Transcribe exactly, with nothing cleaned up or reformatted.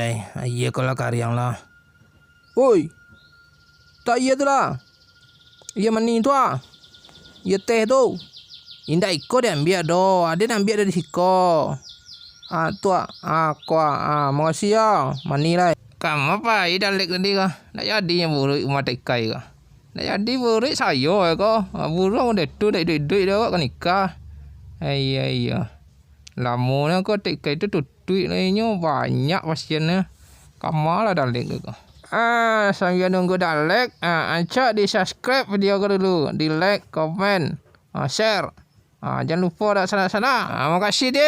lai. Aia ko lah kariang lah. Oi, tak aia tu lah. Aia manih tu ah. Aia teh tu. Indak iko diambiak doh. Ado nan ambiak dari siko. Ah, tu ah. Ah, ko ah. Ah, makasih yo. Manih lai. Kama pai Dalek tadi ko. Ndak jadi nyo buruik rumah Tekai ko. Ndak jadi buruik sayo ko. Ah, buruak model tu dak iduik-iduik dah awak ka nikah. Aia, aia. Lamonyo ko Tekai tu tutuik lai nyo, banyak pasiennyo. Kama lah Dalek ko. Ah, sambil nunggu Dalek, ah, ancak di-subscribe video ko dulu, di-like, komen, ah, share. Ah, jan lupo dak sanak-sanak. Ah, makasih deh.